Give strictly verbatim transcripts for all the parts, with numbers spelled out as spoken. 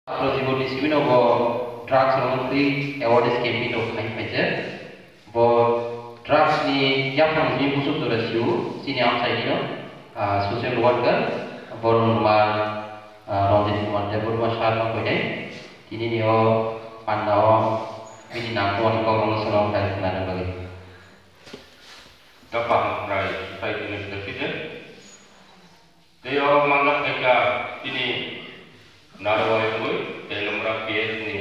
Chhatro jibon ni simi no bo drugs rok no twi awareness campaign rok khai phaijak. Bo drugs ni yaphang ni busuk jora siu chini amchai ni no, ah, social worker Borun Kumar, ah, Ranjit Kumar Debbarma sir no koinai. Tini ni o panda o bini nang bo ni kok rok no sono khai khna na bagwi. Dophang Rai Society ni President. Tei o manjak khaika chini Narwai wngwi Teilongra P S ni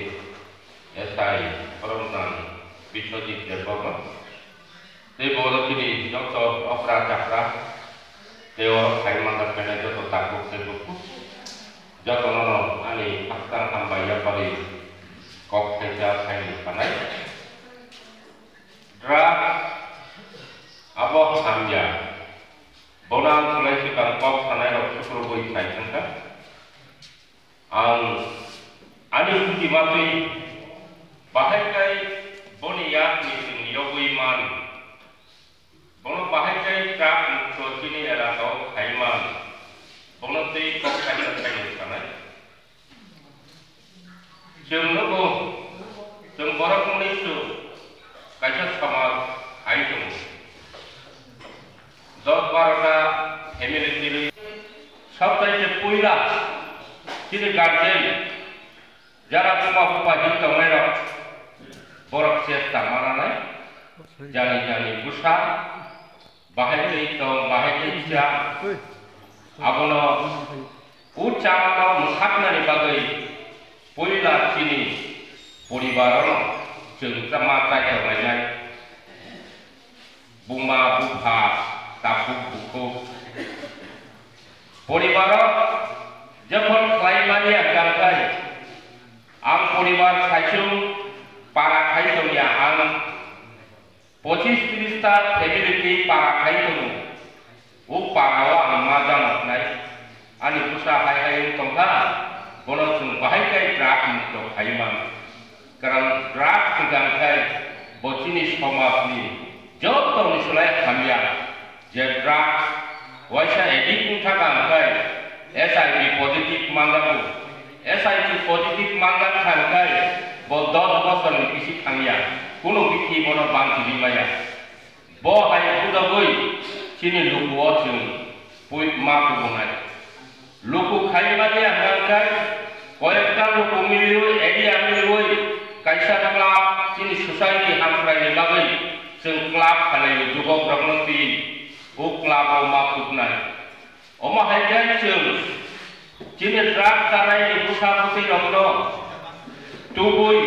S I Boromnang Biswajit Debbarma. Tei bo chini joto okra chakra tei o khai manjak khainai joto takhuk tei bukhuk jotono ani khakchang hambai yapari kok khaisa khaini sanai. Drugs abo hamya. Bono ang swlai swkang kok sanai rok sukrubui sai thangkha. Ang ani chuti matwi bahai kai boni yak ni chwng yogwi man. Bono bahai kai truck mukto chini elaka o khai man. Bono twi kok kaisa khaini sanai. Chwng nugo, chwng borok wngwi chwng kaisa samaj hai tongo. Dos barota family twiwi sabtai se puila chini guardian jara buma bupha hin tongnai rok borok chesta mananai jani jani bwsa bahai twi tong bahai twi cha abono O chamano mwsaknani bagwi puila chini poribarono chwng ma kaitorlainai. Buma, bupha, takhuk, bukhuk. Poribaro jokhon khlai mani ang kangkhlai, ang poribar saichung para khai tongya ang. Pochis tris ta family twi para khai tongo. O para o ang ma jano khnai. Ani bwsa hai hai wng tongkha, bono chwng bahai khe drug mukto khai man. Karon drug swkang khai bo chini somaj ni joto ni slai hamya. Je drug waisa addict wngkha kang khai S I V positive manjago. S I V positive manjak kha khai bo dos bosor ni bisi thangya, kuno bithi bono bangchili maya. Bo hai bujagwi chini luku o chwng pui ma kubunai. Luku khai mani hwnka khai koyekta luku miliwi area miliwi kaisa club chini society hamkrai ni bagwi chwng club khalai jubok rokno twi o club o ma kubnai. Omo hai khe chwng chini drug chanai ni bwsa bwtwi rokno tubui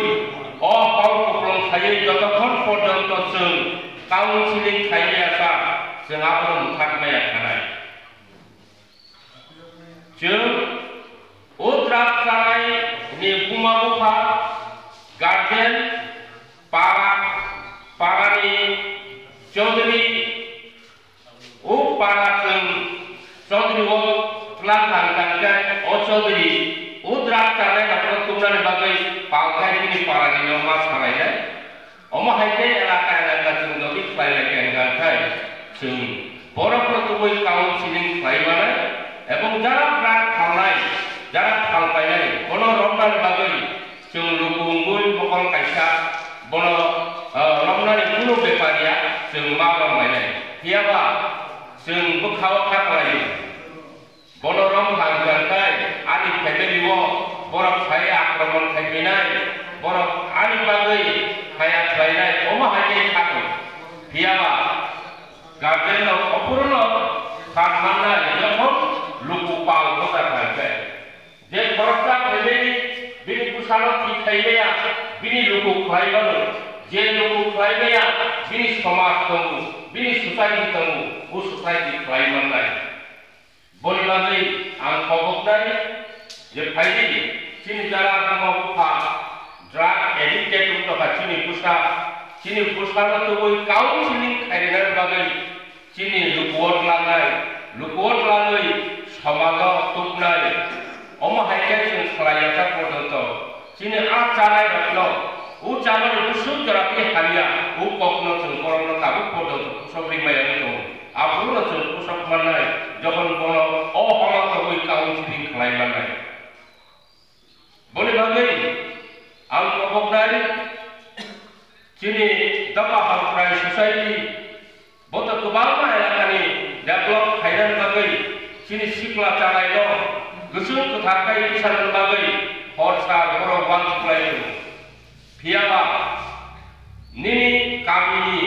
o kok kupulung khaiwi jotokhon porjonto chwng counseling khaimaya kha, chwng abono mwthak maya khanai. Chwng o drug chanai ni buma bupha, guardian, para, para ni chaudhuri, O para chwng Chaudhary o twlang thang thang khe o Chaudhary o drug chanai rokno tubnani bagwi pal khai bini para ni no ma salainai. Omo hai khe elaka elaka chwng jodi khlai lai khe wngkha khai chwng borok no tubui counseling khlai manai ebong jara drug phalnai, jara phal painai bono romnani bagwi Chwng luku wngwi mokol kaisa bono, ah, romnani kunu bepar ya, chwng ma romlainai. Phiya ba chwng bwkha-o kha khlaio. Bono rom kha wngkha khe ani family-o borok sai akromon khai phinai, borok ani bagwi haya khlainai, omo hai khe kha tongo. Phiya ba guardian rok ophuruno khan mannai, jokhon luku pal bwsa kha khe. Je khoroksa family bini bwsano thik khai maya, bini luku khlai mano. Je luku khlai maya, bini somaj tongo, bini society tongo, o society khlai mannai. Boni bagwi ang khoboknai je phaidi, chini jara buma bupha drug addicted wng tongkha chini bwsa, chini bwsano tubui counseling khairina bagwi Chini lukuo tlangnai, lukuo tlangwi somajo tubnai, omo hai khe chwng khlai ya jak porjonto chini a chanai rokno, o chamani bwswk jora tei hamya, o kokno chwng borokno tabuk porjonto pusok ri maya wng tongo. Aphuru no chwng pusok mannai, jokhon bono o horo tongwi counseling khlai mannai. Boni Chwla chalaino, kwchwng kwthar khe bwsarokni bagwi hor sal borok uansuk lai tongo. Phiya ba nini kamini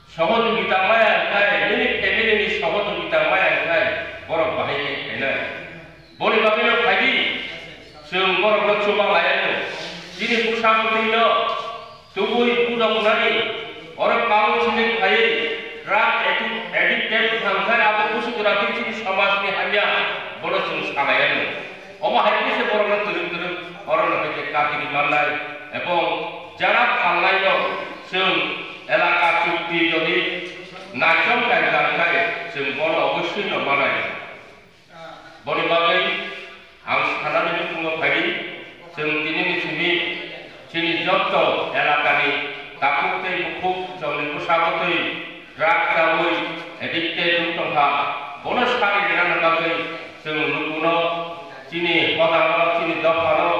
sohojogita maya wngkhe, nini family ni sohojogita maya wngkhe borok bahai khe khainai. Boni bagwino phaidi, chwng borokno chuba laianw. Chini bwsa bwtwino tubui budok nani, oro counseling khaiwi drug addic-, addicted wngkha khe abo busu jora tei chini somajni hamya, bono chwng salaianw. Omo hai khe se borokno twrwk twrwk orono hai khe katini mannai, ebong jara phalnaino chwng elaka chukti jodi naichom kaijak khe chwng bono obossoi no manai. Boni bagwi ang sanani nukhungo phaidi, chwng tinini simi chini jotto elakani takhuk tei bukhuk chongni bwsa bwtwi drug chawi addicted wng tongkha, bono sari rinani bagwi chwng lukuno, chini hodano, chini dophano,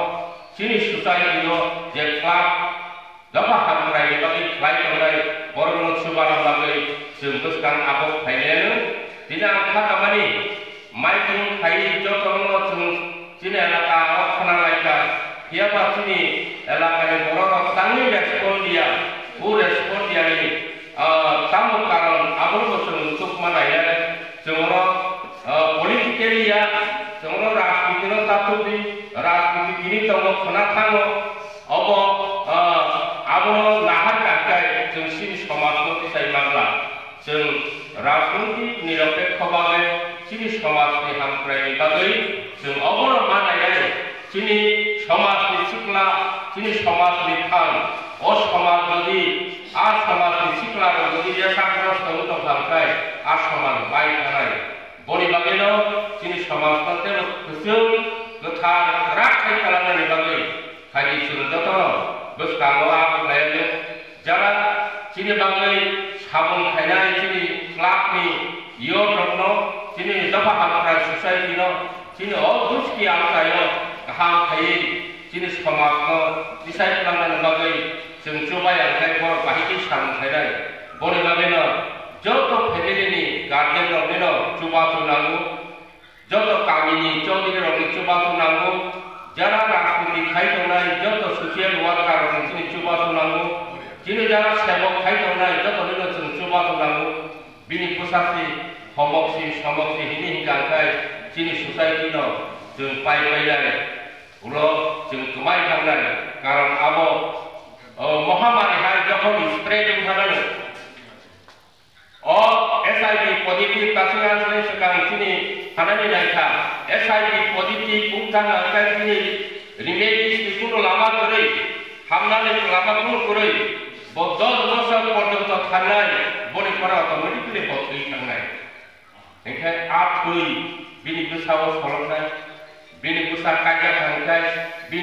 chini society-o je club Dophano hamkraini bagwi khlai tongnai borokno chubana bagwi chwng bwskang abo khlai lianw. Tini ang kha kamani miking khai jotono chwng chini elaka o khna lai kha. Phiya ba chini elakani borok rok tangwi respond dia, o respond dia ni, ah, tamo karon abono bo chwng nukhuk ma nai ya. Chwng oro, ah, politically ya, chwng oro rajniti no ta thok di, rajniti tini tongo khna thango. Obo, ah, abono nahar kha khe chwng chini somajno tisai mangla. Chwng rajniti niropekho bagwi chini somajni hamkraini bagwi chwng obono ma nainai. Chini somajni sikla, chini somajni phan, o somaj jodi, a somajni siklarok jodi jesagrosto wng tongkha khe a somaj bai thanai. Boni bagwino chini somajno teibo kwchwng, kwthar, kwrak khai kalanani bagwi phaidi chwng jotono bwskango abo khlaiwi jara chini bagwi sabung khainai chini clubni youth rokno, chini dopha hamkrai society-no, chini o buski amchaio kaham khaiwi chini somajno tisai pwlangnani bagwi chwng chubai ang khe borok bahai khe samung khainai. Boni bagwino joto family-ni guardian-roknino chubachu nango, joto kamini chowdhurirokni chubachu nango, jara rajniti khai tongnai joto social worker-rokni chini chubachu nango, chini jara sebok khai tongnai jotonino chwng chubachu nango. Bini bwsasi homoksi somoksi hini hwnkha khe chini society-no chwng pai painai. Ulo chwng kwmai thangnai, karon abo, o, mohamari hai jokhon spread wng thangnani. O H I V positive kasing asle swkang chini hanani naikha, H I V positive wng thang khe chini remedies ni kunu lama kwrwi, hamnani lama kunu kwrwi, bo dos bosor porjonto thangnai, boni pore automatically bo thwi thangnai. Hinkhe a thwi bini bwsao soloknai, bini bwsa kaijak thangkhe, bini